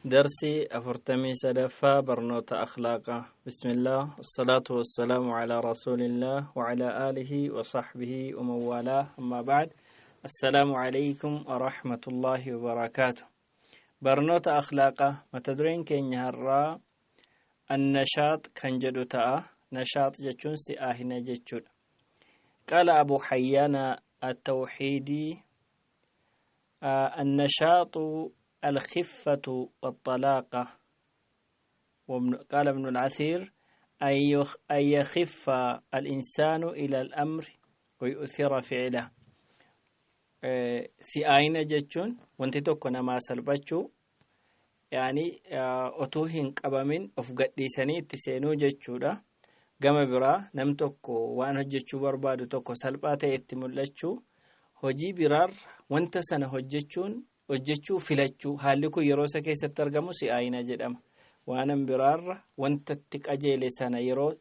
درسي أفرتمي سدفا برنوت أخلاقا. بسم الله والصلاة والسلام على رسول الله وعلى آله وصحبه ومن والاه، أما بعد، السلام عليكم ورحمة الله وبركاته. برنوت أخلاقا متدرين كين هرا النشاط كان جدو تا'a. نشاط جتشون سآهنا جتشون. قال أبو حيان التوحيدي: النشاط الخفة والطلاقة. قال ابن العثير: أن يخف الإنسان إلى الأمر ويؤثر فعله. Si'aayina jechuun wanti tokko namaa salphachuu, yaani otuu hin qabamin of gadhiisanii itti seenuu jechuudha. Gama biraa nam tokko waan hojjechuu barbaadu tokko salphaa ta'e itti mul'achuu, hojii biraarra wanta sana hojjechuun hojjechuu filachuu. Haalli kun yeroo isa keessatti argamu si'aayina jedhama. Waanan biraarra wanta itti qajeele sana yeroo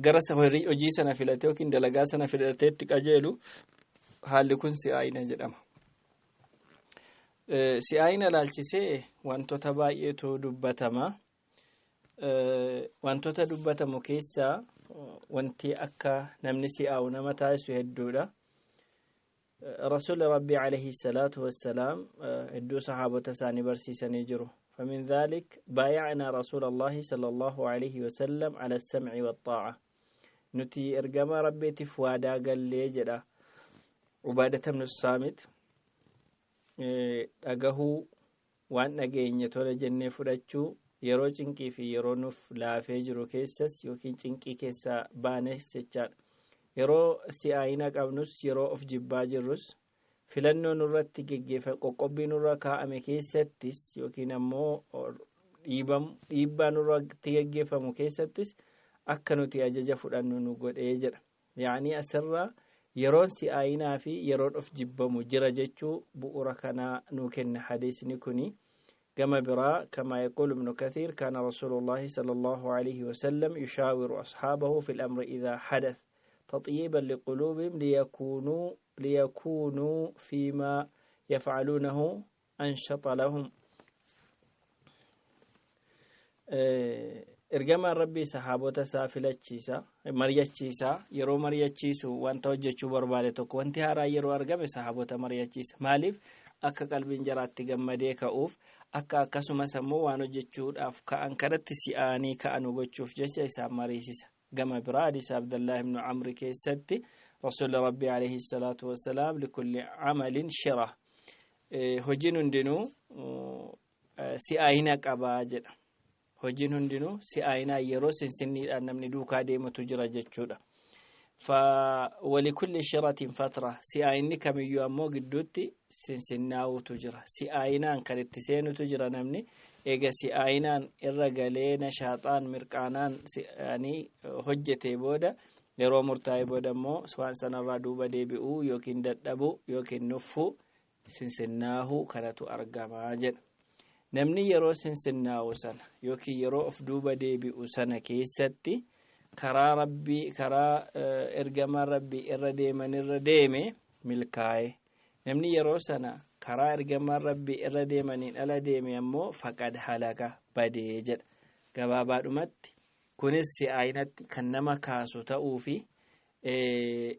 gara hojii sana filatee yookiin dalagaa sana filatee itti qajeelu, haalli kun si'aayina jedhama. Si'aayina laalchisee wantoota baay'eetu dubbatama. Wantoota dubbatamu keessaa wanti akka namni si'aawu nama taasisu hedduudha. Rasuulli Rabbii alayhi salaatu wassalaam hedduu sahaabota isaanii barsiisanii jiru. فمن ذلك: بايعنا رسول الله صلى الله عليه وسلم على السمع والطاعة. Nuti ergama Rabbiitiif waadaa gallee jedha Ubaadata ibnu Saamit. Dhagahuu, waan dhageenye tola jennee fudhachuu, yeroo cinqii fi yeroo nuuf laafee jiru keessas yookiin cinqii keessaa baanes jechaadha. Yeroo si'aayina qabnus, yeroo of jibbaa jirrus, filannoo nurratti geggeeffa qoqqobbii nurra kaa'ame keessattis yookiin ammoo dhiibbaa nurratti geggeeffamu keessattis akka nuti ajaja fudhannu nu godhee jedha. Yaanii asirraa yeroon si'aayinaa fi yeroon of jibbamu jira jechuu bu'uura kanaa nuu kenna hadiisni kuni. Gama biraa, كما يقول ابن كثير: كان رسول الله صلى الله عليه وسلم يشاور أصحابه في الأمر إذا حدث تطيبا لقلوبهم ليكونوا فيما يفعلونه أنشط لهم. Ergamaan Rabbii sahaabota isaa filachiisa, mari'achiisa. Yeroo mari'achiisu, wanta hojjechuu barbaade tokko, wanti haaraa yeroo argame, sahaabota mari'achiisa. Maaliif? Akka qalbiin jaraatti gammadee ka'uuf, akka akkasumas ammoo waan hojjechuudhaaf ka'an kanatti si'aanii ka'anu gochuuf jecha isaan mariisisa. Gama biraa, hadiisa Abdallah ibnu Amri keessatti Rasuulli Rabbii alayhi salaatu wassalaam: لكل عمل شرة, hojiin hundinuu si'aayina qabaa jedha. Hojiin hundinuu si'aayinaa yeroo sinsinniidhaan namni duukaa deematu jira jechuudha. ولكل شرة فترة. Si'aayinni kamiyyuu ammoo gidduutti sinsinnaa'utu jira. Si'aayinaan kan itti seenutu jira. Namni eega si'aayinaan irra galee, nashaaxaan mirqaanaan si'aanii hojjetee booda, yeroo murtaa'e booda immoo waan sanarraa duuba deebi'uu yookiin dadhabuu yookiin nuffuu, sinsinnaahuu kanatu argamaa jedha. Namni yeroo sinsinnaa'u sana yookiin yeroo of duuba deebi'u sana keessatti karaa Rabbii, karaa ergamaan Rabbii irra deeman irra deeme milkaa'e. Namni yeroo sana karaa ergamaan Rabbii irra deemaniin ala deeme ammoo فقد هلك, badee jedha. Gabaabaadhumatti kunis si'aayinatti kan nama kaasu ta'uu fi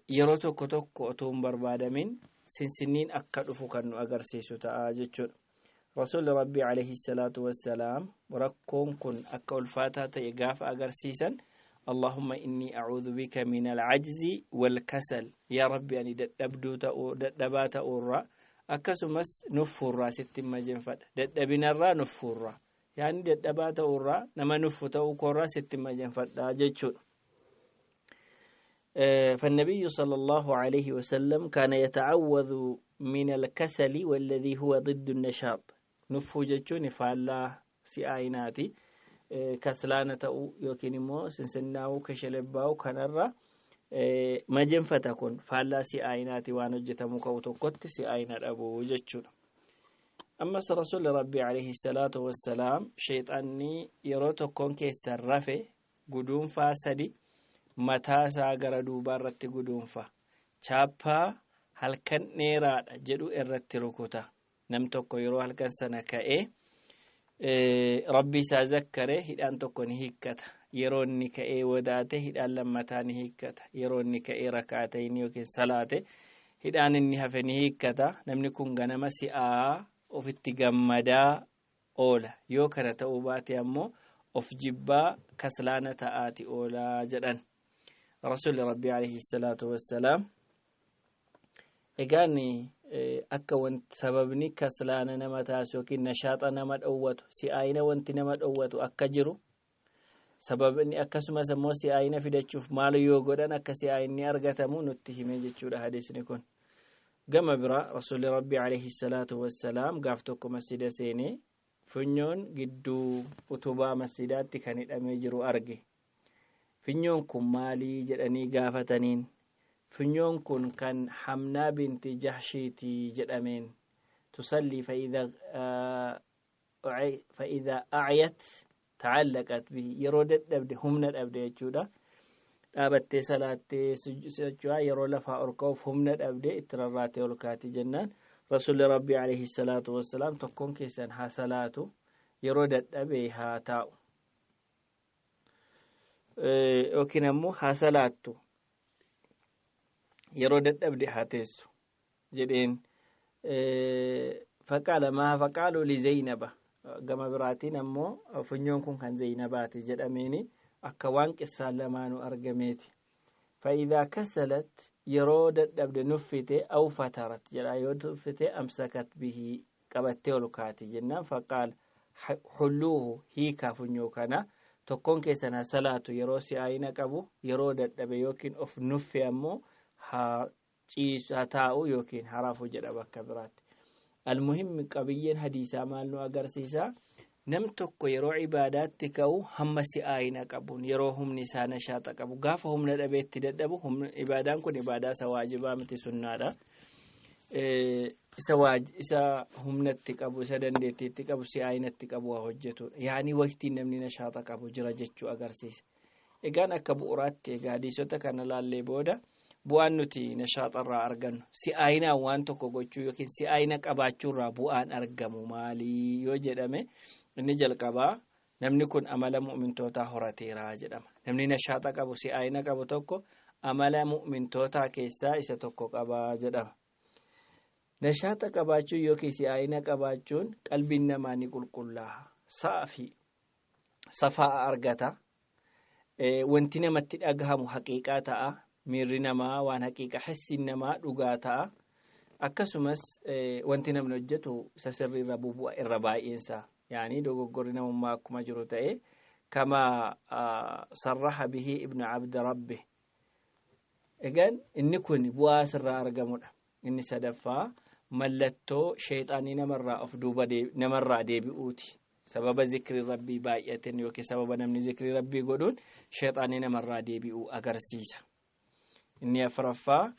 yeroo tokko tokko otoo hin barbaadamin sinsinniin akka dhufu kan nu agarsiisu ta'a jechuudha. Rasuulli Rabbii alayhi salaatu wassalaam rakkoon kun akka ulfaataa ta'e gaafa agarsiisan: اللهم إني أعوذ بك من العجز والكسل. Yaa Rabbi, ani dadhabduu ta'uu, dadhabaa ta'uurraa, akkasumas nuffuurraa sitti majenfadha. Dadhabinarraa, nuffuurraa, yaani dadhabaa ta'uurraa, nama nuffu ta'uu koorraa sitti majenfadha jechuudha. فالنبي صلى الله عليه وسلم كان يتعوذ من الكسل والذي هو ضد النشاط. Nuffuu jechuun faallaa si'aayinaati. Kaslaana ta'uu yookiin immoo sinsinnaa'uu, kashalabbaa'uu kanarra majenfata. Kun faallaa si'aayinaati, waan hojjetamuu qabu tokkotti si'aayina dhabuu jechuudha. Ammas Rasuulli Rabbii alayhi salaatu wassalaam sheexanni yeroo tokkoon keessan rafe guduunfaa sadi mataa isaa gara duubaa irratti guduunfa, chaappaa halkan dheeraadha jedhu irratti rukuta. Nam tokko yeroo halkan sana ka'ee rabbi isaa zakkare, hidhaan tokko ni hiikkata. Yeroo inni ka'ee wadaate, hidhaan lammataa ni hiikkata. Yeroo inni ka'ee rakaatayni yookiin salaate, hidhaan inni hafe ni hiikkata. Namni kun ganama si'aa ofitti gammadaa oola. Yoo kana ta'uu baate ammoo of jibbaa kaslaana ta'aati oolaa jedhan Rasuulli Rabbii alayhi salaatu wassalaam. Egaan akka sababni kaslaana nama taasisu yookiin nashaaxa nama dhowwatu, si'aayina wanti nama dhowwatu akka jiru, sababni akkasumas ammoo si'aayina fidachuuf maal yoo godhan akka si'aayinni argatamu nutti hime jechuudha hadiisni kun. Gama biraa Rasuulli Rabbii alayhi salaatu wassalaam gaaf tokko masjida seenee funyoon gidduu utubaa masjidaatti kan hidhamee jiru arge. Funyoon kun maalii jedhanii gaafataniin, funyoon kun kan Hamnaa binti Jahshiiti jedhameen. Tusallii fa'idaa acyat tacallaqat bihi, yeroo dadhabde, humna dhabde jechuudha, dhaabattee salaattee socho'aa, yeroo lafaa ol ka'uuf humna dhabde itti rarraatee ol kaati jennaan, Rasuulli Rabbii alayhi salaatu wassalaam tokkoon keessan haa salaatu, yeroo dadhabe haa taa'u yookiin ammoo haa salaattu, yeroo dadhabde haa teessu jedheen. Faqaala maa faqaalu li Zeynaba. Gama biraatiin ammoo funyoon kun kan Zeynabaati jedhameeni, akka waan qissaan lamaanuu argameeti. Fa'idaa kasalat, yeroo dadhabde, nuffite, aw fatarat jedha, yoo nuffite, amsakat bihi, qabattee ol kaati jennaan, faqaal hulluuhu, hiikaa funyoo kana, tokkoon keessan haa salaatu yeroo si'aayina qabu, yeroo dadhabe yookiin of nuffe ammoo haa ciisu, haa taa'u yookiin haa rafu jedha bakka biraatti. Almuhimmi, qabiyyeen hadiisaa maal nu agarsiisa? Nam tokko yeroo ibaadaatti ka'u hamma si'aayina qabuun, yeroo humni isaa nashaaxa qabu. Gaafa humna dhabeetti dadhabu, ibaadaan kun ibaadaa isa waajibaa miti, sunnaadha. Isa humnatti qabu, isa dandeettiitti qabu, si'aayinatti qabu waa hojjetudha. Yaani waqtiin namni nashaaxa qabu jira jechuu agarsiisa. Egaan akka bu'uraatti egaa hadiisota kana laallee booda, bu'aan nuti nashaaxarraa argannu, si'aayinaan waan tokko gochuu yookiin si'aayina qabaachuurraa bu'aan argamu maalii yoo jedhame, inni jalqabaa namni kun amala mu'mintootaa horateera jedhama. Namni nashaaxa qabu, si'aayina qabu tokko amala mu'mintootaa keessaa isa tokko qabaa jedhama. Nashaaxa qabaachuun yookiin si'aayina qabaachuun qalbiin namaa ni qulqullaa'a, sa'aa safaa argata, wanti namatti dhagahamu haqiiqaa ta'a, miirri namaa waan haqiiqa, hissiin namaa dhugaa ta'a. Akkasumas wanti namni hojjetu isa sirrii irra bubu'a irra baay'eensaa, yaani dogoggorri namummaa akkuma jiru ta'e, kama sarraha bihi Ibnu Abdi Rabbi. Egaan inni kun bu'aa asirraa argamudha. Inni sadaffaa mallattoo sheexaanii namarraa of duuba namarraa deebi'uuti. Sababa zikrii Rabbii baay'ateen yookiin sababa namni zikrii Rabbii godhuun sheexaanii namarraa deebi'uu agarsiisa. Inni afuraffaa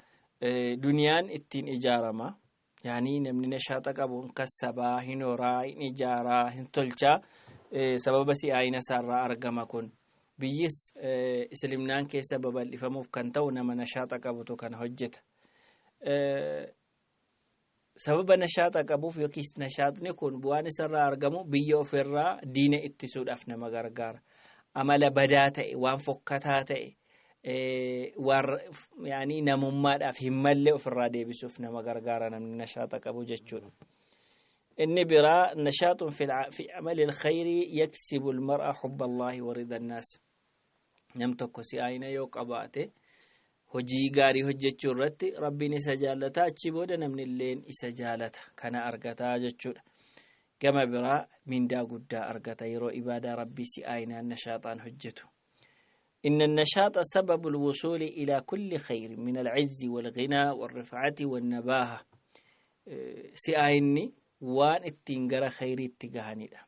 duniyaan ittiin ijaarama. Yaanii namni nashaaxa qabu hin kassabaa, hin horaa, hin ijaaraa, hin tolchaa, sababa si'aayina isaarraa argama kun. Biyyis islimnaan keessa babal'ifamuuf kan ta'u nama nashaaxa qabutu kana hojjeta. Sababa nashaaxa qabuuf yookiis nashaaxni kun bu'aan isarraa argamu biyya ofirraa diina ittisuudhaaf nama gargaara. Amala badaa ta'e, waan fokkataa ta'e, waan yaani namummaadhaaf hin malle ofirraa deebisuuf nama gargaara namni nashaaxa qabu jechuudha. Inni biraa nashaaxun fi amali alkhayri yaksibu almar'a hubba Allaahi wa rida annaas. Nam tokko si'aayina yoo qabaate hojii gaarii hojjechuu irratti Rabbiin isa jaallata, achi booda namni illeen isa jaalata, kana argataa jechuudha. Gama biraa mindaa guddaa argata yeroo ibaadaa Rabbii si'aayinaan nashaaxaan hojjetu. إن النشاط سبب الوصول إلى كل خير من العز والغنى والرفعة والنباهة. Si'aayinni waan ittiin gara khayriitti gahanidha.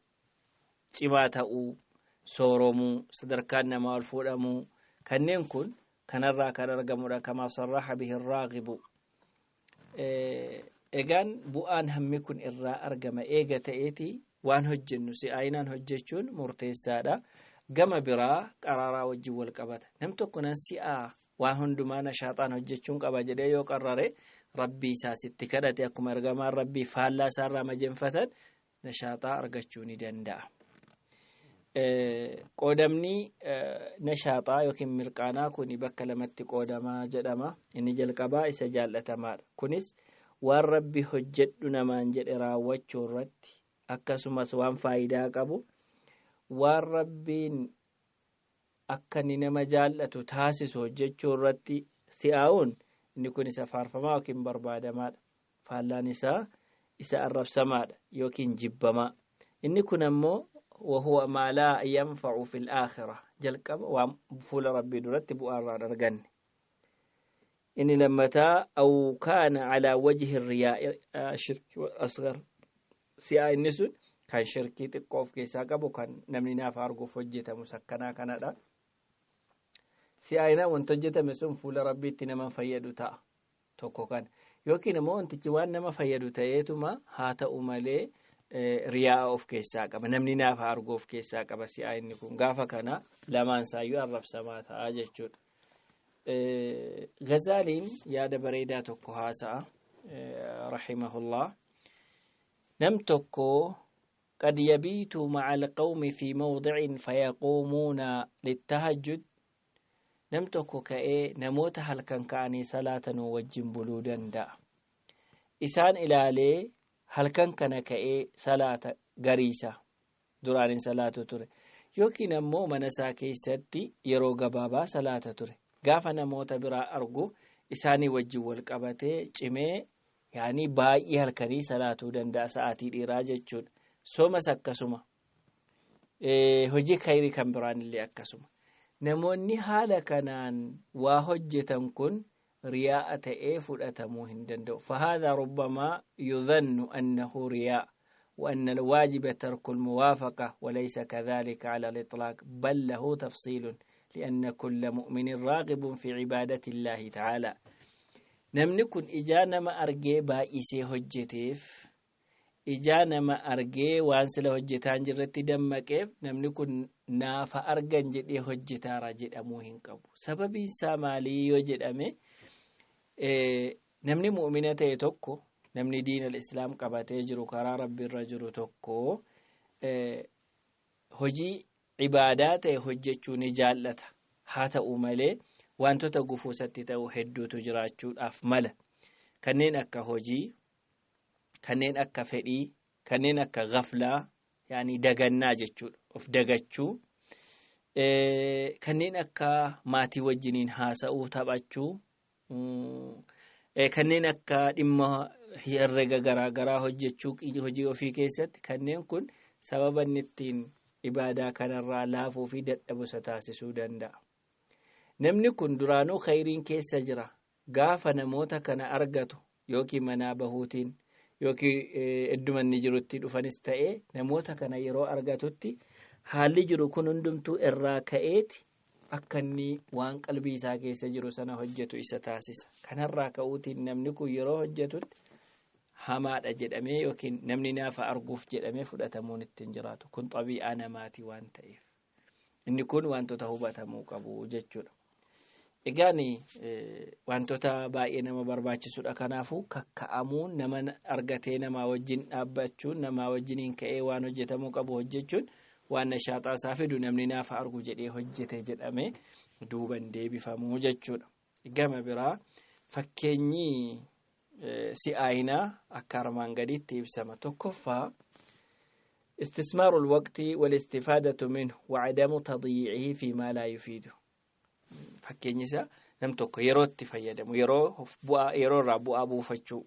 Cimaa ta'uu, sooromuu, sadarkaan namaa ol fuudhamuu, kanneen kun kanarraa kan argamudha, kamaa sarraha bihi raagibu. Egaan bu'aan hammi kun irraa argama eega ta'eeti, waan hojjennu si'aayinaan hojjechuun murteessaadha. Gama biraa qaraaraa wajjin wal qabata. Nam tokko nan si'aa, waan hundumaa nashaaxaan hojjechuun qaba jedhee yoo qarrare, Rabbii isaas itti kadhate, akkuma ergamaan Rabbii faallaa isaarraa majanfatan, nashaaxaa argachuu ni danda'a. Qoodamni nashaaxaa yookiin mirqaanaa kun bakka lamatti qoodamaa jedhama. Inni jalqabaa isa jaallatamaadha. Kunis waan Rabbi hojjedhu namaan jedhe raawwachuu irratti, akkasumas waan faayidaa qabu, waan Rabbiin akka inni nama jaallatu taasisu hojjechuu irratti si'aa'uun, inni kun isa faarfamaa yookiin barbaadamaadha. Faallaan isaa isa arrabsamaadha yookiin jibbamaa. Inni kun ammoo وهو ما لا ينفع في الآخرة, jalqaba waan fuula Rabbii duratti bu'aarraan arganne. Inni lammataa أو كان على وجه الرياء الشرك الأصغر, si'a inni sun kan shirkii xiqqoo of keessaa qabu, kan namni naaf arguuf hojjetamu sakkanaa kanadha. Si'aayinaa wanta hojjetame sun fuula Rabbiitti nama fayyadu ta'a tokko kana, yookiin immoo wantichi waan nama fayyadu ta'eetuma haa ta'u malee riyaa of keessaa qaba, namni naaf arguu of keessaa qaba. Si'aayinni kun gaafa kana lamaan isaayyuu arrabsamaa ta'a jechuudha. Gazaaliin yaada bareedaa tokko haasa'a رحمه الله. Nam tokko قد يبيت مع القوم في موضع فيقومون للتهجد, nam tokko ka'ee namoota halkan ka'anii salaatanuu wajjin buluu danda'a. Isaan ilaalee halkan kana ka'ee salaata gariisa duraan hin salaatu ture, yookiin ammoo mana isaa keessatti yeroo gabaabaa salaata ture. Gaafa namoota biraa argu isaanii wajjin wal qabatee cimee, yaanii baay'ee halkanii salaatuu danda'a, sa'aatii dheeraa jechuudha. Soomas akkasuma, hojii khayrii kan biraan illee akkasuma. Namoonni haala kanaan waa hojjetan kun riyaa'a ta'ee fudhatamuu hin danda'u. فهذا ربما يظن أنه رياء وأن الواجب ترك الموافقة, وليس كذلك على الإطلاق بل له تفصيل, لأن كل مؤمن راغب في عبادة الله تعالى. Namni kun ijaa nama argee baay'isee hojjeteef, ijaa nama argee waan sila hojjetaan jirratti dammaqeef, namni kun naafa argan jedhee hojjetaara jedhamuu hin qabu. Sababiin isaa maalii yoo jedhame, namni mu'mina ta'e tokko, namni diin al-islaam qabatee jiru, karaa Rabbi irra jiru tokko, hojii ibaadaa ta'e hojjechuu ni jaallata. Haa ta'u malee wantoota gufuu isatti ta'u hedduutu jiraachuudhaaf mala. Kanneen akka hojii, kanneen akka fedhii, kanneen akka gaflaa, yaani dagannaa jechuudha, of dagachuu, kanneen akka maatii wajjiniin haasa'uu, taphachuu, kanneen akka dhimma herrega garaa garaa hojjechuu hojii ofii keessatti, kanneen kun sababa inni ittiin ibaadaa kanarraa laafuu fi dadhabu isa taasisuu danda'a. Namni kun duraanuu khayriin keessa jira. Gaafa namoota kana argatu, yookiin manaa bahuutiin yookiin idduma inni jirutti dhufanis ta'ee, namoota kana yeroo argatutti haalli jiru kun hundumtuu irraa ka'eeti akka inni waan qalbii isaa keessa jiru sana hojjetu isa taasisa. Kanarraa ka'uutiin namni kun yeroo hojjetutti hamaadha jedhamee yookiin namni naafa arguuf jedhamee fudhatamuun ittiin jiraatu. Kun xabii'aa namaati waan ta'eef. Inni kun wantoota hubatamuu qabu jechuudha. Egaan wantoota baay'ee nama barbaachisudha. Kanaafuu kakka'amuun, nama argatee namaa wajjin dhaabbachuun, namaa wajjiniin ka'ee waan hojjetamuu qabu hojjechuun, waan nashaaxaa isaa fidu namni naafa argu jedhee hojjete jedhamee duuban deebifamuu jechuudha. Gama biraa fakkeenyi si'aayinaa akka armaan gadiitti ibsama. Tokkoffaa, استثمار الوقت والاستفادة منه وعدم تضييعه فيما لا يفيده. Fakkeenyi isaa nam tokko yeroo itti fayyadamu, yeroo bu'aa, yeroo irraa bu'aa buufachuu,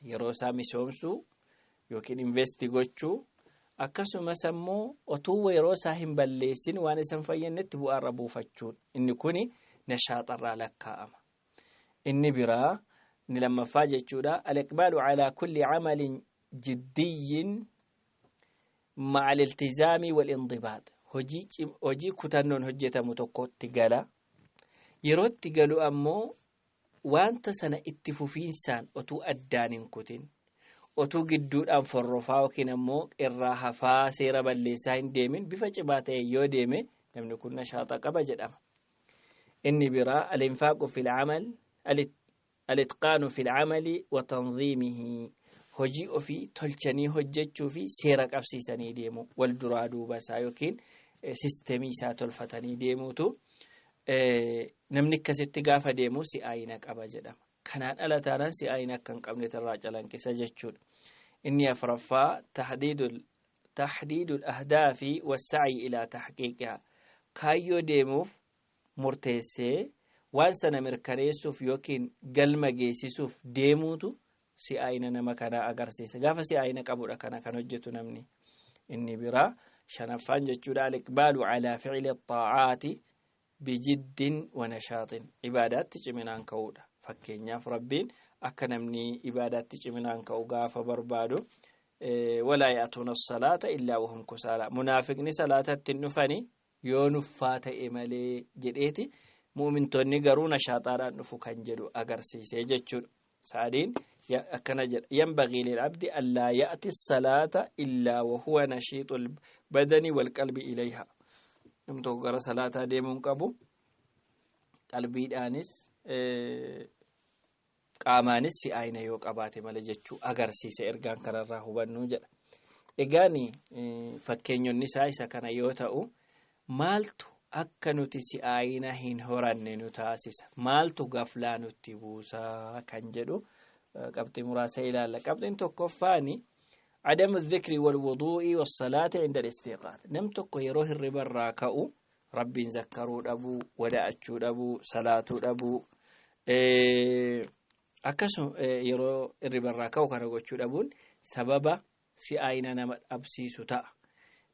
yeroo isaa misoomsuu yookiin invest gochuu, akkasumas ammoo otuu yeroo isaa hin balleessin waan isa hin fayyadnetti bu'aa irra buufachuun, inni kuni nashaaxarraa lakkaa'ama. Inni biraa, inni lammaffaa jechuudha, الإقبال على كل عمل جدي مع الالتزام والانضباط, hojii kutannoon hojjetamu tokkotti gala. Yeroo itti galu ammoo wanta sana itti fufiinsaan otuu addaan hin kutin, otuu gidduudhaan forrofaa yookiin ammoo irraa hafaa seera balleessaa hin deemin, bifa cimaa ta'e yoo deeme, namni kun nashaaxa qaba jedhama. Inni biraa الإنفاق في العمل Al-itqaanu fil camali wa tanziimihi, hojii ofii tolchanii hojjechuu fi seera qabsiisanii deemu, wal duraa duuba isaa yookiin sistemii isaa tolfatanii deemuutu, namni akkasitti gaafa deemu si'aayina qaba jedhama. Kanaan ala taanaan si'aayina akka hin qabne irraa calanqisa jechuudha. Inni afuraffaa taxdiidul ahdaafi wassacyi ilaa taxqiiqihaa, kaayyoo deemuuf murteessee waan sana mirkaneessuuf yookiin galma geessisuuf deemuutu si'aayina nama kanaa agarsiisa. Gaafa si'aayina qabudha kana kan hojjetu namni. Inni biraa shanaffaan jechuudha, al-iqbaalu calaa ficli xaacaati bijiddin wa nashaaxin, ibaadaatti ciminaan ka'uudha. Fakkeenyaaf, Rabbiin akka namni ibaadaatti ciminaan ka'u gaafa barbaadu, walaa ya'tuuna salaata illaa wahum kusaala, munaafiqni salaatatti hin dhufani yoo nuffaa ta'e malee jedheeti, mu'mintoonni garuu nashaaxaadhaan dhufu kan jedhu agarsiisee jechuudha. Sa'adiin akkana jedha: yanbagii lil'abdi allaa ya'ti salaata illaa wahuwa nashiixul badani walqalbi ilayha. Nam tokko gara salaataa deemuun qabu qalbiidhaanis qaamaanis si'aayina yoo qabaate malee jechuu agarsiisa ergaan kanarraa hubannuu jedha. Egaan fakkeenyonni isaa isa kana yoo ta'u, maaltu akka nuti si'aayina hin horanne nu taasisa? Maaltu gaflaa nutti buusaa kan jedhu qabxii muraasa ilaalla. Qabxiin tokkoffaani عدم الذكر والوضوء والصلاة عند الاستيقاظ. Nam tokko yeroo hirribarraa ka'u Rabbiin zakkaruu dhabuu, wada'achuu dhabuu, salaatuu dhabuu, akkasuma yeroo hirribarraa ka'u kana gochuu dhabuun sababa si'aayina nama dhabsiisu ta'a.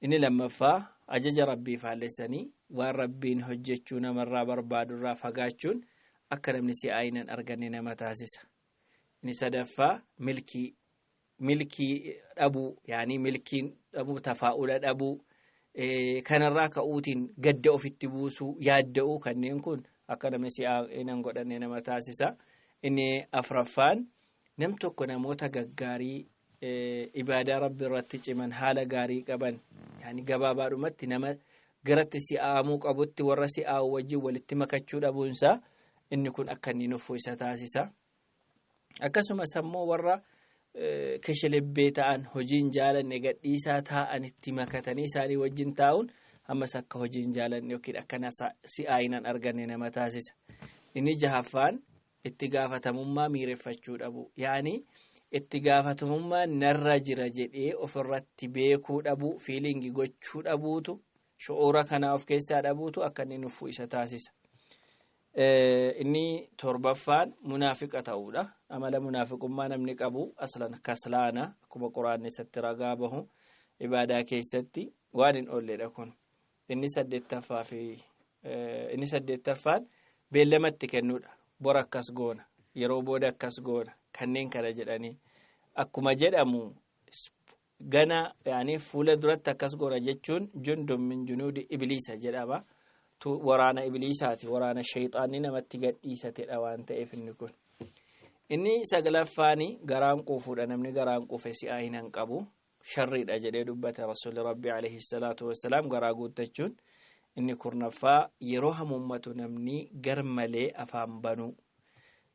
Inni lammaffaa, ajaja Rabbii faallessanii waan Rabbiin hojjechuu namarraa barbaadurraa fagaachuun akka namni si'aayina hin arganne nama taasisa. Inni sadaffaa, milkii dhabuu, yaanii milkiin dhabuu, tafaa'ula dhabuu, kanarraa ka'uutiin gadda ofitti buusuu, yaadda'uu, kanneen kun akka namni si'aayina hin godhanne nama taasisa. Inni afraffaan, nam tokko namoota gaggaarii ibaadaa Rabbi irratti ciman, haala gaarii qaban, yaani gabaabaadhumatti nama garatti si'aamuu qabutti warra si'aawu wajjin walitti makachuu dhabuunsaa, inni kun akka inni nuffuu isa taasisa. Akkasumas ammoo warra keshelebbee ta'an, hojiin jaalanne, gadhiisaa taa'anitti makatanii isaanii wajjin taa'uun ammas akka hojiin jaalanne yookiin akka si'aayinan arganne nama taasisa. Inni jahaffaan, itti gaafatamummaa miireffachuu dhabu, yaani itti gaafatamummaa narra jira jedhee ofirratti beekuu dhabuu, feeling gochuu dhabuutu, shu'uura kanaa of keessaa dhabuutu akka inni nuffuu isa taasisa. Inni torbaffaan munaafiqa ta'uudha. Amala munaafiqummaa namni qabu aslan kaslaana, akkuma Quraanni isatti ragaa bahu, ibaadaa keessatti waan hin oolledha kun. Inni saddeettaffaa fi inni saddeettaffaan beellamatti kennuudha. Bor akkas goona, yeroo booda akkas goona, kanneen kana jedhanii akkuma jedhamu gana, yaani fuula duratti akkas goona jechuun jundun min junuudi ibliisa jedhama. Waraana ibliisaati, waraana shayxaanni namatti gadhiisatedha waan ta'eef inni kun. Inni sagalaffaani garaan quufuudha. Namni garaan quufe si'aa hin qabu, sharriidha jedhee dubbate Rasuulli Rabbi alayhi salaatu wassalaam, garaa guuttachuun. Inni kurnaffaa, yeroo hamuummatu namni gar malee afaan banuu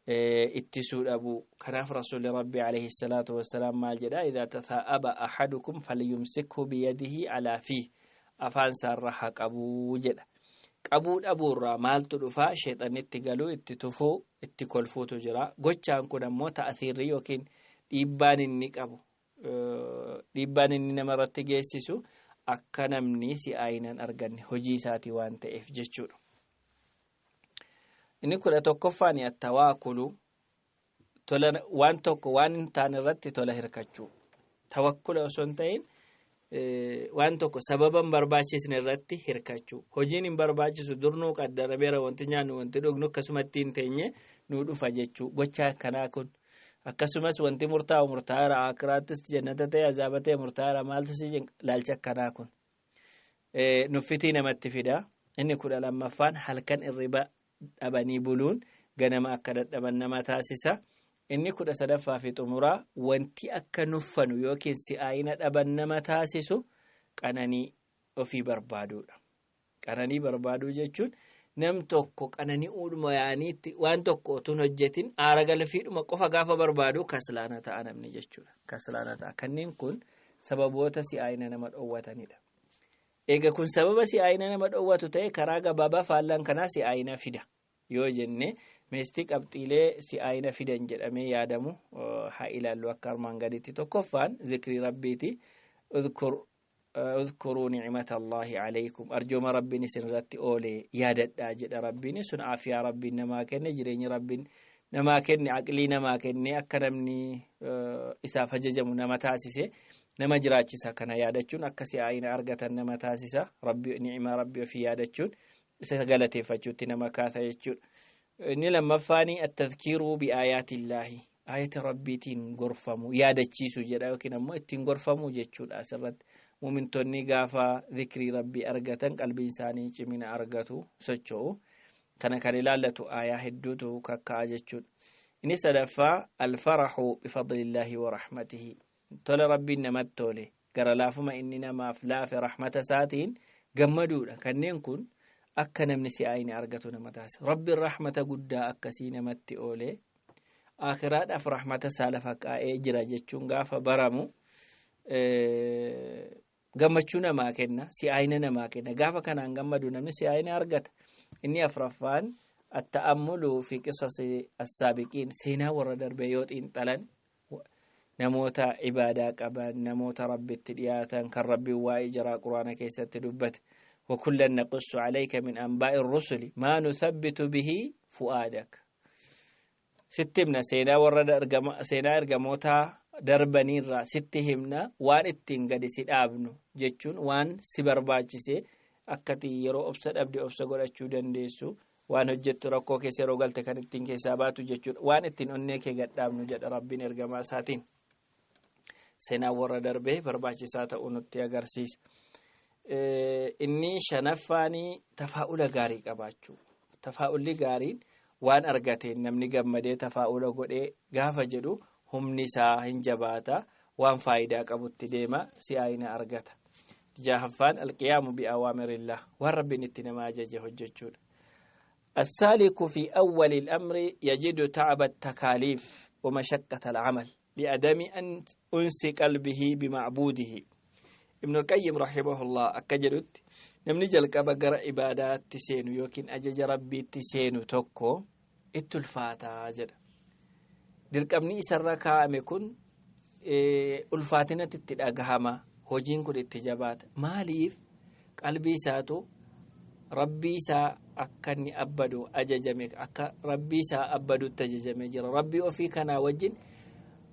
ittisuu dhabuu. Kanaaf Rasuulli Rabbi alayhi salaatu wassalaam maal jedha? Idaa tathaa'aba ahadukum falyumsikhu biyadihi alaa fiih, afaan isaarra haa qabuu jedha. Qabuu dhabuurraa maaltu dhufaa? Sheexanni itti galuu, itti tufuu, itti kolfuutu jira. Gochaan kun ammoo ta'athiirri yookiin dhiibbaan inni qabu, dhiibbaan inni namarratti geessisu, akka namni si'aayinan arganne hojii isaatii waan ta'eef jechuudha. Inni 11ffaan attawaakulu, tola waan tokko waan hin taane irratti tola hirkachuu. Tawakkula osoo hin ta'in waan tokko sababa hin barbaachisne irratti hirkachuu. Hojiin hin barbaachisu, durnuu qaddarameera, wanti nyaannu, wanti dhugnu akkasumatti hin teenye nuu dhufa jechuu. Gocha akkanaa kun, akkasumas wanti murtaa'u murtaa'eera, akiraattis jannata ta'e azaaba ta'e murtaa'eera, maaltu si laalcha, akkanaa kun nuffitii namatti fida. Inni 12ffaan, halkan irriba dhabanii buluun ganama akka dadhaban nama taasisa. Inni 13ffaa fi xumuraa, wanti akka nuffanu yookiin si'aayina dhaban nama taasisu qananii ofii barbaaduudha. Qananii barbaaduu jechuun Nam tokko qanani'uudhuma yaaniitti waan tokko otuun hojjetin aara galfiidhuma qofa gaafa barbaadu kaslaana ta'a namni jechuudha. Kaslaana ta'a. Kanneen kun sababoota si'aayina nama dhoowwatanidha. Egaa kun sababa si'aayina nama dhoowwatu ta'e, karaa gabaabaa faallaan kanaa si'aayina fida yoo jenne, meestii qabxiilee si'aayina fidan jedhamee yaadamu haa ilaallu akka armaan gaditti. Tokkoffaan zikrii rabbiiti. اذكروا نعمة الله عليكم, arjooma rabbiin isin irratti oole yaadadhaa jedha rabbiin. Sun aafiyaa rabbiin namaa kenne, jireenya rabbiin namaa kenne, aqlii namaa kenne, akka namni isaaf ajajamu nama taasise, nama jiraachisa. Kana yaadachuun akka si'aayina argatan nama taasisa. Rabbi ni'imaa rabbii ofii yaadachuun isa galateeffachuutti nama kaasa jechuudha. Inni lammaffaani التذكير بآيات الله, ayata rabbiitiin gorfamu yaadachiisu jedha, yookiin ammoo ittiin gorfamu jechuudha. Asirratti muumintonni gaafa zikrii rabbii argatan qalbiin isaanii cimina argatu, socho'u. Kana kan ilaallatu aayaa hedduutu kakka'a jechuudha. Inni sadaffaa الفرح بفضل الله ورحمته, tola rabbiin namatti tole, gara laafuma inni namaaf laafe, rahmata isaatiin gammaduudha. Kanneen kun akka namni si'aayina argatu nama taasisa. Rabbiin rahmata guddaa akkasii namatti oole, akhiraadhaaf rahmata isaa lafa kaa'ee jira jechuun gaafa baramu gammachuu namaa kenna, si'aayina namaa kenna. Gaafa kanaan gammadu namni si'aayina argata. Inni afraffaan التأمل في قصص السابقين, seenaa warra darbee yoo xiinxalan, namoota ibaadaa qaban, namoota rabbitti dhiyaatan, kan rabbiin waa'ee jiraa quraana keessatti dubbate. وكلا نقص عليك من أنباء الرسل ما نثبت به فؤادك, sitti himna seenaa warra seenaa ergamoota darbaniirraa sitti himna, waan ittiin gadi si dhaabnu jechuun waan si barbaachise, akkati yeroo obsa dhabde obsa godhachuu dandeessu, waan hojjettu rakkoo keessa yeroo galte kan ittiin keessaa baatu jechuudha. Waan ittiin onnee kee gadhaabnu jedha rabbiin ergamaa isaatiin. Seenaa warra darbee barbaachisaa ta'uu nutti agarsiisa. Inni shanaffaanii tafaa'ula gaarii qabaachuu. Tafaa'ulli gaariin waan argateen namni gammadee tafaa'ula godhee gaafa jedhu humni isaa hin jabaata, waan faayidaa qabutti deema, si'aayina argata. Jahaffaan القيام بأوامر الله, waan rabbiin itti nama ajaje hojjechuudha. السالك في أول الأمر يجد تعب التكاليف ومشقة العمل لعدم أن أنس قلبه بمعبوده. ابن القيم رحمه الله akka jedhutti, namni jalqaba gara ibaadaatti seenu yookiin ajaja rabbiitti seenu tokko itti ulfaataa jedha. Dirqamni isarra kaa'ame kun ulfaatinatti itti dhagahama, hojiin kun itti jabaata. Maaliif? Qalbii isaatu rabbii isaa akka inni abbadu ajajame, akka rabbii isaa abbadutti ajajamee jira. Rabbii ofii kanaa wajjin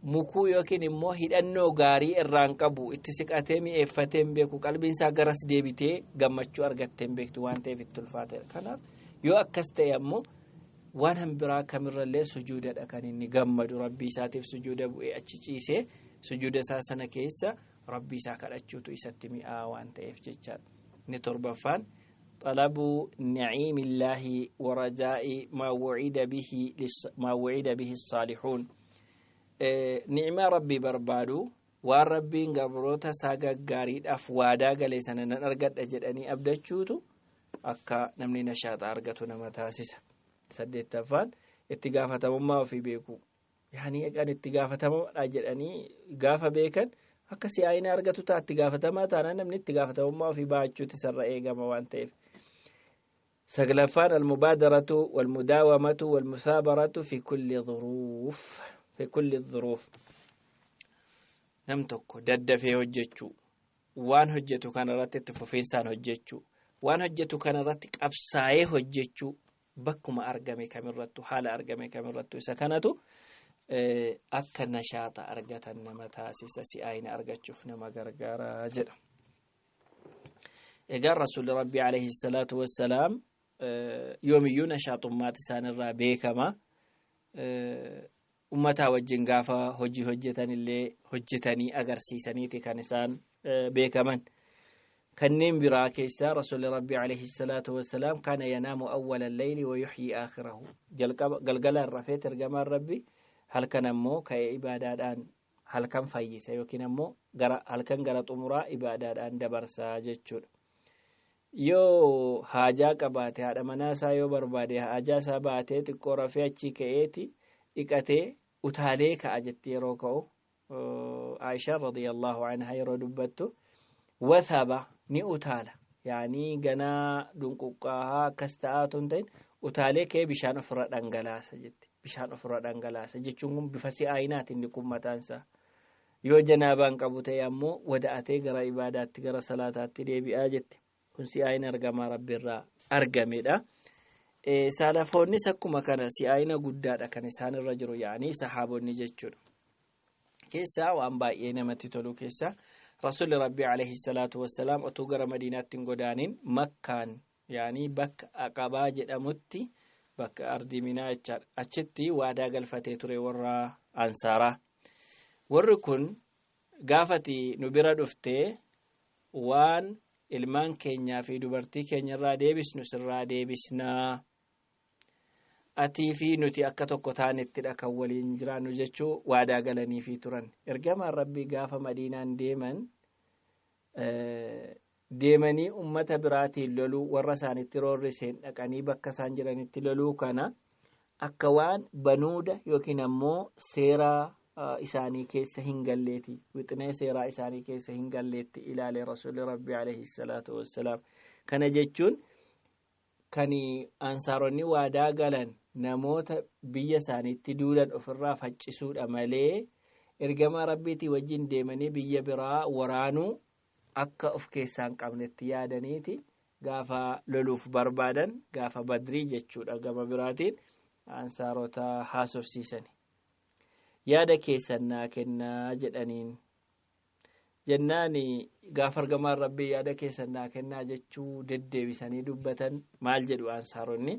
mukuu yookiin immoo hidhannoo gaarii irraan qabu, itti siqatee mi'eeffatee hin beeku. Qalbiin isaa garas deebitee gammachuu argattee hin beektu waan ta'eef itti ulfaateera. Kanaaf yoo akkas ta'e ammoo waan hanbiraa kamirrallee sujuudadha kan inni gammadu. Rabbii isaatiif sujuuda bu'ee achi ciisee sujuuda isaa sana keessa rabbii isaa kadhachuutu isatti mi'aa waan ta'eef jechaadha. Inni torbaffaan طلب نعيم الله ورجاء ما وعد به الصالحون, ni'maa rabbii barbaadu, waan rabbiin gabroota isaa gaggaariidhaaf waadaa gale sana nan argadha jedhanii abdachuutu akka namni nashaaxa argatu nama taasisa. Saddeettaffaan itti gaafatamummaa ofii beekuu, yaani kan itti gaafatamaadha jedhanii gaafa beekan akka si'aayina argatu ta'a. Itti gaafatamaa taanaan namni itti gaafatamummaa ofii ba'achuuti isarra eegama waan ta'eef. Saglaffaan المبادرة والمداومة والمثابرة في كل الظروف. Nam tokko daddafee hojjechuu, waan hojjetu kanarratti itti fufiinsaan hojjechuu, waan hojjetu kanarratti qabsaa'ee hojjechuu, bakkuma argame kamirrattu, haala argame kamirrattu, isa kanatu akka nashaata argatan nama taasisa, si'aayina argachuuf nama gargaara jedha. Egaa rasuulli rabbii عليه الصلاة والسلام yoomiyyuu nashaaxummaati isaanirraa beekama. Ummataa wajjin gaafa hojii hojjetan illee hojjetanii agarsiisaniiti kan isaan beekaman. Kanneen biraa keessaa rasuulli rabbii عليه الصلاة والسلام كان ينام أول الليل ويحيي آخره. Jalqaba galgalaan rafeet ergamaan rabbi halkan ammoo ka'ee ibaadaadhaan halkan fayyisa, yookiin ammoo gara halkan gara xumuraa ibaadaadhaan dabarsaa jechuudha. Yoo haajaa qabaate, haadha manaa isaa yoo barbaade, haajaa isaa baatee xiqqoo rafee achii ka'eeti dhiqatee utaalee ka'a jetti. Yeroo ka'u Aishaa radiyallahu anha yeroo dubbattu, wathaba, ni utaala, yaanii ganaa dunquqqaahaa akkas ta'aa otoo hin ta'in utaalee ka'ee bishaan ofirra dhangalaasa jetti. Bishaan ofirra dhangalaasa jechuun kun bifa si'aayinaatiin ni mataan isaa. Yoo janaabaan qabu ta'e ammoo wada'atee gara ibaadaatti, gara salaataatti deebi'aa jette. Kun si'aayina argamaa Rabbiirraa argamedha. Salafoonnis akkuma kana si'aayina guddaadha kan isaan irra jiru, yaanii sahaabonni jechuudha. Keessaa waan baay'ee namatti tolu keessaa, Rasuulli Rabbii alayhi salaatu wassalaam otuu gara Madiinaatti hin godaanin Makkaan, yaanii bakka Aqabaa jedhamutti, bakka ardii Minaa jechaadha, achitti waadaa galfatee ture warra Ansaaraa. Warri kun gaafati nu bira dhuftee waan ilmaan keenyaa fi dubartii keenya irraa deebisnu sirraa deebisnaa, atii fi nuti akka tokko taanettidha kan waliin jiraannu jechuu waadaa galaniifii turan. Ergamaan Rabbii gaafa Madiinaan deeman, deemanii ummata biraatiin loluu, warra isaanitti roorriseen dhaqanii bakka isaan jiranitti loluu kana akka waan banuuda yookiin ammoo seera isaanii keessa hin galleeti, wixinee seeraa isaanii keessa hin galleetti ilaale Rasuulli Rabbii alayhi salaatu wassalaam. Kana jechuun kan Ansaaronni waadaa galan namoota biyya isaaniitti duulan ofirraa faccisuudha malee ergamaa Rabbiitii wajjin deemanii biyya biraa waraanuu akka of keessaa hin qabnetti yaadaniiti gaafa loluuf barbaadan, gaafa Badrii jechuudha. Gama biraatiin Ansaarota haasofsiisani. Yaada keessan naa kennaa jedhaniin. Jennaan gaafa ergamaan Rabbii yaada keessan naa kennaa jechuu deddeebisanii dubbatan, maal jedhu Ansaaronni?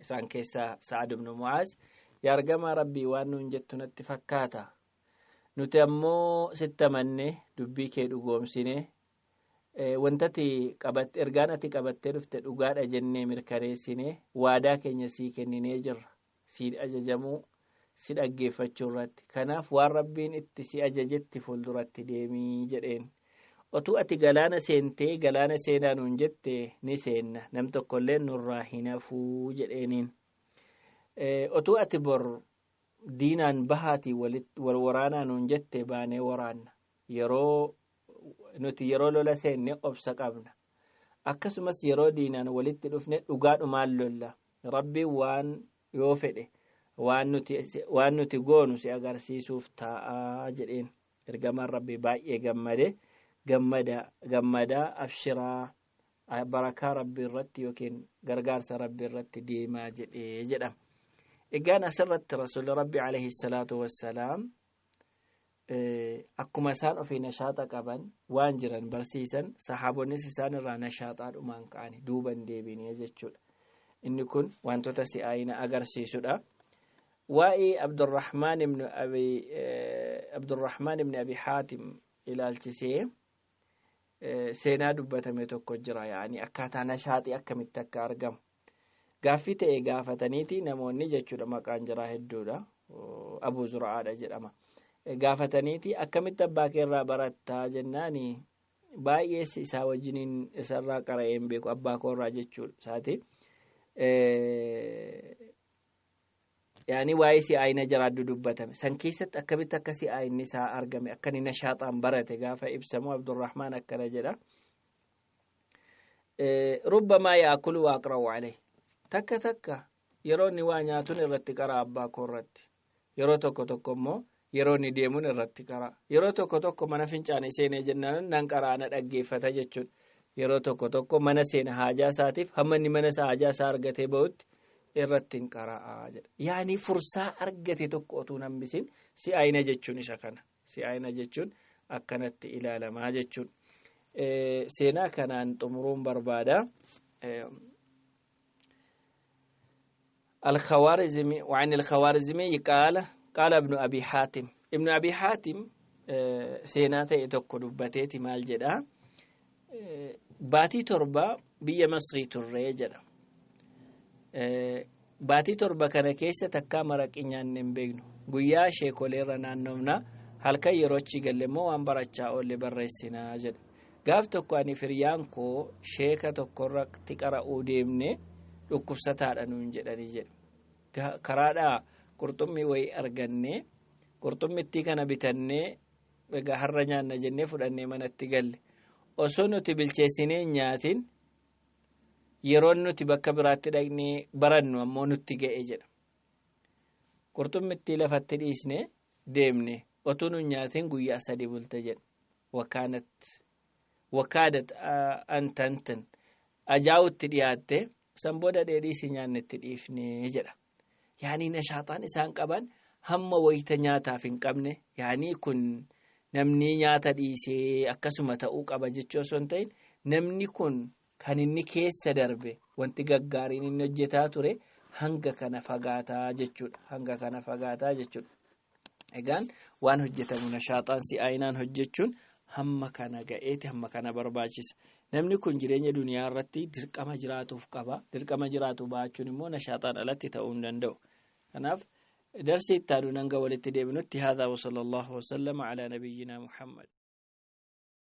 Isaan keessaa Sa'ad ibn Mu'aaz, "Yaa ergamaa Rabbii, waan nuun jettu natti fakkaata. Nuti ammoo sitti amanne, dubbii kee dhugoomsine, wantati qabatte, ergaan ati qabattee dhufte dhugaadha jennee mirkaneessine, waadaa keenya sii kenninee jirra sii ajajamuu, si dhaggeeffachuu irratti. Kanaaf waan Rabbiin itti si ajajetti fuulduratti deemii" jedheen. "Otuu ati galaana seentee, galaana seenaa nuun jette, ni seenna, nam tokkollee nurraa hin hafuu" jedheeniin. "Otuu ati bor diinaan bahaatii wal waraanaa nuun jette, baanee waraanna. Yeroo nuti yeroo lola seenne obsa qabna, akkasumas yeroo diinaan walitti dhufne dhugaadhumaan lolla. Rabbiin waan yoo fedhe waan nuti goonu si agarsiisuuf taa'aa" jedheen. Ergamaan Rabbii baay'ee gammade. Gammada, gammadaa, "Abshiraa, barakaa Rabbii irratti yookiin gargaarsa Rabbii irratti deemaa" jedhee jedhama. Egaan asirratti Rasuulli Rabbi alayhi salaatu wassalaam akkuma isaan ofii nashaaxa qaban waan jiran barsiisan, sahaabonnis isaan irraa nashaaxaadhumaan ka'ani duuban deebinee jechuudha. Inni kun wantoota si'aayina agarsiisudha. Waa'ee Abdurrahmaan ibn Abi Haatim ilaalchisee seenaa dubbatame tokko jira, yaani akkaataa nashaaxii akkamitti akka argamu. Gaaffii ta'e gaafataniiti namoonni jechuudha, maqaan jiraa hedduudha. Abuu Zura'aadha jedhama. Gaafataniiti, "Akkamitti abbaa kee irraa barattaa?" jennaani, "Baay'ees isaa wajjiniin isarraa qara'ee hin beeku abbaa koo irraa" jechuudha isaati. Yaani waa'ee si'aayina jaraaddu dubbatame san keessatti akkamitti akka si'aayinni isaa argame, akka inni nashaaxaan barate gaafa ibsamu, Abdurrahmaan akkana jedha. ربما يأكل وأقرأ عليه. Takka takka yeroo inni waa nyaatuun irratti qara abbaa koo irratti. Yeroo tokko tokko immoo yeroo inni deemuun irratti qara. Yeroo tokko tokko mana fincaanii seenee jennaan nan qaraa, na dhaggeeffata jechuudha. Yeroo tokko tokko mana seena haajaa isaatiif, hamma inni mana haajaa isaa argatee bahutti irratti hin qara'aa jedha. Yaani fursaa argate tokko otuu hin hambisin. Si'aayina jechuun isa kana. Si'aayina jechuun akkanatti ilaalamaa jechuun. Seenaa kanaan xumuruun barbaada. الخوارزمي، وعن الخوارزمي قال: قال ابن أبي حاتم. ابن أبي حاتم seenaa ta'e tokko dubbateeti maal jedha? Baatii 7 biyya Masrii turree jedha. Baatii 7 kana keessa takkaa maraqii nyaanne hin beeknu. Guyyaa sheekoleerra naannofna, halkan yeroo achi galle immoo waan barachaa oolle barreessinaa jedha. Gaaf tokko ani firyaan koo sheeka tokkorratti qara'uu deemne, dhukkubsataadha nuun jedhanii jedhe. Karaadhaa qurxummii wayii arganne, qurxummittii kana bitannee egaa har'a nyaanna jennee fudhannee manatti galle. Osoo nuti bilcheessinee hin nyaatin, yeroon nuti bakka biraatti dhaqnee barannu ammoo nutti ga'e jedha. Qurxummittii lafatti dhiisne deemne, otuu nu nyaatin guyyaa 3 bulte jedha. Wakaanat wakaadat antantan ajaa'utti dhiyaatte, san booda dheedhiisi nyaanne itti dhiifne jedha. Yaanii nashaaxaan isaan qaban hamma wayita nyaataaf hin qabne, yaanii kun namni nyaata dhiisee akkasuma ta'uu qaba jechuu osoo hin ta'in, namni kun kan inni keessa darbe, wanti gaggaariin inni hojjetaa ture hanga kana fagaataa jechuudha. Hanga kana fagaataa jechuudha. Egaan waan hojjetamu nashaaxaan si'aayinaan hojjechuun hamma kana ga'eeti, hamma kana barbaachisa. Namni kun jireenya duniyaa irratti dirqama jiraatuuf qaba. Dirqama jiraatu ba'achuun immoo nashaaxaan alatti ta'uu hin danda'u. Kanaaf darsii itti aanu hanga walitti deebinutti, haadhaa wa sallallahu wasallama alaa nabiyyinaa Muhammad.